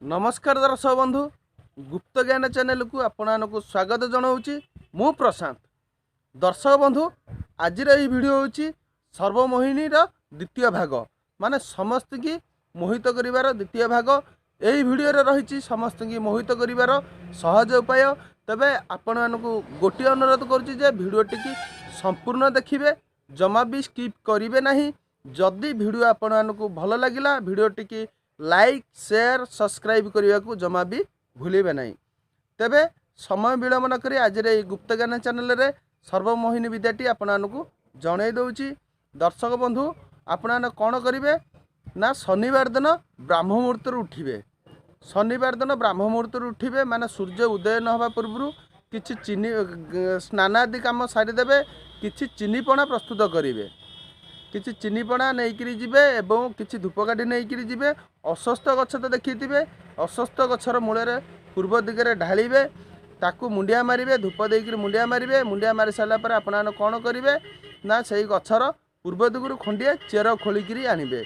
ନମସ୍କାର ଦର୍ଶକ ବନ୍ଧୁ, ଗୁପ୍ତ ଜ୍ଞାନ ଚ୍ୟାନେଲକୁ ଆପଣମାନଙ୍କୁ ସ୍ୱାଗତ ଜଣାଉଛି। ମୁଁ ପ୍ରଶାନ୍ତ। ଦର୍ଶକ ବନ୍ଧୁ, ଆଜିର ଏହି ଭିଡ଼ିଓ ହେଉଛି ସର୍ବମୋହିନୀର ଦ୍ୱିତୀୟ ଭାଗ, ମାନେ ସମସ୍ତଙ୍କୁ ମୋହିତ କରିବାର ଦ୍ୱିତୀୟ ଭାଗ। ଏହି ଭିଡ଼ିଓରେ ରହିଛି ସମସ୍ତଙ୍କୁ ମୋହିତ କରିବାର ସହଜ ଉପାୟ। ତେବେ ଆପଣମାନଙ୍କୁ ଗୋଟିଏ ଅନୁରୋଧ କରୁଛି ଯେ ଭିଡ଼ିଓଟିକି ସମ୍ପୂର୍ଣ୍ଣ ଦେଖିବେ, ଜମା ବି ସ୍କିପ୍ କରିବେ ନାହିଁ। ଯଦି ଭିଡ଼ିଓ ଆପଣମାନଙ୍କୁ ଭଲ ଲାଗିଲା, ଭିଡ଼ିଓଟିକି ଲାଇକ୍, ସେୟାର, ସବସ୍କ୍ରାଇବ୍ କରିବାକୁ ଜମା ବି ଭୁଲିବେ ନାହିଁ। ତେବେ ସମୟ ବିଳମ୍ବ ନ କରି ଆଜିର ଏହି ଗୁପ୍ତ ଜ୍ଞାନ ଚ୍ୟାନେଲରେ ସର୍ବମୋହିନୀ ବିଦ୍ୟାଟି ଆପଣମାନଙ୍କୁ ଜଣାଇ ଦେଉଛି। ଦର୍ଶକ ବନ୍ଧୁ, ଆପଣମାନେ କ'ଣ କରିବେ ନା ଶନିବାର ଦିନ ବ୍ରାହ୍ମ ମୁହୂର୍ତ୍ତରୁ ଉଠିବେ। ଶନିବାର ଦିନ ବ୍ରାହ୍ମ ମୁହୂର୍ତ୍ତରୁ ଉଠିବେ, ମାନେ ସୂର୍ଯ୍ୟ ଉଦୟ ନ ହେବା ପୂର୍ବରୁ କିଛି ଚିନି, ସ୍ନାନାଦି କାମ ସାରିଦେବେ। କିଛି ଚିନିପଣା ପ୍ରସ୍ତୁତ କରିବେ। କିଛି ଚିନିପଣା ନେଇକିରି ଯିବେ ଏବଂ କିଛି ଧୂପକାଠି ନେଇକିରି ଯିବେ। ଅଶ୍ୱତ୍ଥ ଗଛ ତ ଦେଖିଥିବେ, ଅଶ୍ୱତ୍ଥ ଗଛର ମୂଳରେ ପୂର୍ବ ଦିଗରେ ଢାଳିବେ। ତାକୁ ମୁଣ୍ଡିଆ ମାରିବେ, ଧୂପ ଦେଇକିରି ମୁଣ୍ଡିଆ ମାରିବେ। ମୁଣ୍ଡିଆ ମାରି ସାରିଲା ପରେ ଆପଣମାନେ କ'ଣ କରିବେ ନା ସେଇ ଗଛର ପୂର୍ବ ଦିଗରୁ ଖଣ୍ଡିଏ ଚେର ଖୋଳିକିରି ଆଣିବେ।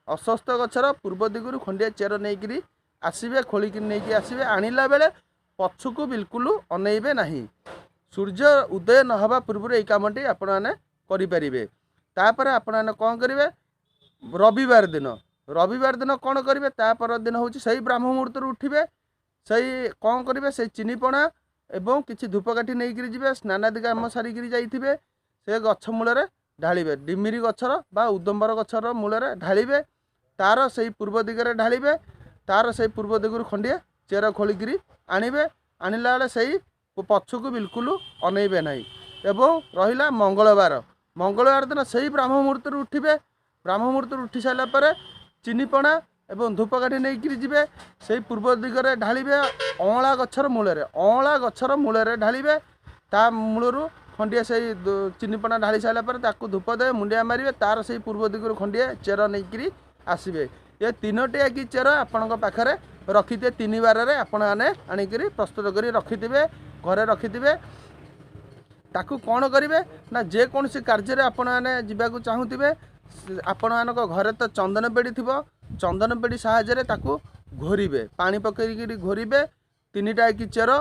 ଅଶ୍ୱତ୍ଥ ଗଛର ପୂର୍ବ ଦିଗରୁ ଖଣ୍ଡିଏ ଚେର ନେଇକିରି ଆସିବେ, ଖୋଳିକିରି ନେଇକି ଆସିବେ। ଆଣିଲା ବେଳେ ପଛକୁ ବିଲକୁଲ ଅନେଇବେ ନାହିଁ। ସୂର୍ଯ୍ୟ ଉଦୟ ନ ହେବା ପୂର୍ବରୁ ଏଇ କାମଟି ଆପଣମାନେ କରିପାରିବେ। ତାପରେ ଆପଣମାନେ କ'ଣ କରିବେ? ରବିବାର ଦିନ, ରବିବାର ଦିନ କ'ଣ କରିବେ? ତା ପରଦିନ ହେଉଛି ସେଇ ବ୍ରାହ୍ମ ମୁହୂର୍ତ୍ତରୁ ଉଠିବେ। ସେଇ କ'ଣ କରିବେ? ସେଇ ଚିନିପଣା ଏବଂ କିଛି ଧୂପକାଠି ନେଇକିରି ଯିବେ। ସ୍ନାନାଦି କାମ ସାରିକିରି ଯାଇଥିବେ। ସେ ଗଛ ମୂଳରେ ଢାଳିବେ, ଡିମିରି ଗଛର ବା ଉଦମ୍ବର ଗଛର ମୂଳରେ ଢାଳିବେ। ତାର ସେଇ ପୂର୍ବ ଦିଗରେ ଢାଳିବେ। ତାର ସେଇ ପୂର୍ବ ଦିଗରୁ ଖଣ୍ଡିଏ ଚେର ଖୋଳିକିରି ଆଣିବେ। ଆଣିଲା ବେଳେ ସେଇ ପଛକୁ ବିଲକୁଲ ଅନେଇବେ ନାହିଁ। ଏବଂ ରହିଲା ମଙ୍ଗଳବାର। ମଙ୍ଗଳବାର ଦିନ ସେଇ ବ୍ରାହ୍ମ ମୁହୂର୍ତ୍ତରୁ ଉଠିବେ। ବ୍ରାହ୍ମ ମୁହୂର୍ତ୍ତରୁ ଉଠି ସାରିଲା ପରେ ଚିନିପଣା ଏବଂ ଧୂପକାଠି ନେଇକିରି ଯିବେ। ସେଇ ପୂର୍ବ ଦିଗରେ ଢାଳିବେ, ଅଁଳା ଗଛର ମୂଳରେ, ଅଁଳା ଗଛର ମୂଳରେ ଢାଳିବେ। ତା ମୂଳରୁ ଖଣ୍ଡିଏ ସେଇ ଚିନିପଣା ଢାଳି ସାରିଲା ପରେ ତାକୁ ଧୂପ ଦେବେ, ମୁଣ୍ଡିଆ ମାରିବେ। ତାର ସେଇ ପୂର୍ବ ଦିଗରୁ ଖଣ୍ଡିଏ ଚେର ନେଇକିରି ଆସିବେ। ଏ ତିନୋଟି କି ଚେର ଆପଣଙ୍କ ପାଖରେ ରଖିଥିବେ। ତିନି ବାରରେ ଆପଣମାନେ ଆଣିକିରି ପ୍ରସ୍ତୁତ କରି ରଖିଥିବେ, ଘରେ ରଖିଥିବେ। ତାକୁ କ'ଣ କରିବେ ନା ଯେକୌଣସି କାର୍ଯ୍ୟରେ ଆପଣମାନେ ଯିବାକୁ ଚାହୁଁଥିବେ, ଆପଣମାନଙ୍କ ଘରେ ତ ଚନ୍ଦନ ପେଡ଼ି ଥିବ, ଚନ୍ଦନ ପେଡ଼ି ସାହାଯ୍ୟରେ ତାକୁ ଘୋରିବେ, ପାଣି ପକେଇକିରି ଘୋରିବେ। ତିନିଟା କି ଚେର,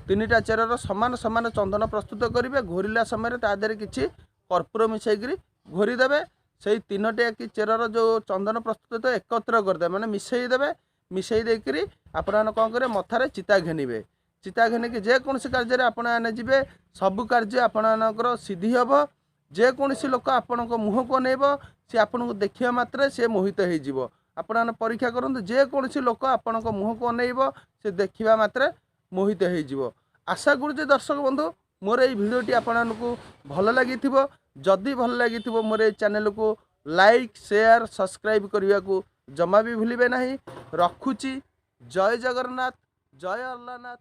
ତିନିଟା ଚେରର ସମାନ ସମାନ ଚନ୍ଦନ ପ୍ରସ୍ତୁତ କରିବେ। ଘୋରିଲା ସମୟରେ ତା ଦେହରେ କିଛି କର୍ପୂର ମିଶାଇକିରି ଘୋରିଦେବେ। ସେଇ ତିନୋଟି କି ଚେରର ଯେଉଁ ଚନ୍ଦନ ପ୍ରସ୍ତୁତ ଏକତ୍ର କରିଦେବେ, ମାନେ ମିଶାଇ ଦେବେ। ମିଶାଇ ଦେଇକିରି ଆପଣମାନେ କ'ଣ କରିବେ? ମଥାରେ ଚିତା ଘେନିବେ। ଚିତା ଘେନିକି ଯେକୌଣସି କାର୍ଯ୍ୟରେ ଆପଣମାନେ ଯିବେ, ସବୁ କାର୍ଯ୍ୟ ଆପଣମାନଙ୍କର ସିଦ୍ଧି ହେବ। ଯେକୌଣସି ଲୋକ ଆପଣଙ୍କ ମୁହଁକୁ ଅନେଇବ, ସେ ଆପଣଙ୍କୁ ଦେଖିବା ମାତ୍ରେ ସେ ମୋହିତ ହେଇଯିବ। ଆପଣମାନେ ପରୀକ୍ଷା କରନ୍ତୁ, ଯେକୌଣସି ଲୋକ ଆପଣଙ୍କ ମୁହଁକୁ ଅନେଇବ, ସେ ଦେଖିବା ମାତ୍ରେ ମୋହିତ ହେଇଯିବ। ଆଶା କରୁଛି ଦର୍ଶକ ବନ୍ଧୁ, ମୋର ଏଇ ଭିଡ଼ିଓଟି ଆପଣମାନଙ୍କୁ ଭଲ ଲାଗିଥିବ। ଯଦି ଭଲ ଲାଗିଥିବ, ମୋର ଏଇ ଚ୍ୟାନେଲକୁ ଲାଇକ୍, ସେୟାର, ସବସ୍କ୍ରାଇବ୍ କରିବାକୁ ଜମା ବି ଭୁଲିବେ ନାହିଁ। ରଖୁଛି। ଜୟ ଜଗନ୍ନାଥ, ଜୟ ଅଲାରନାଥ।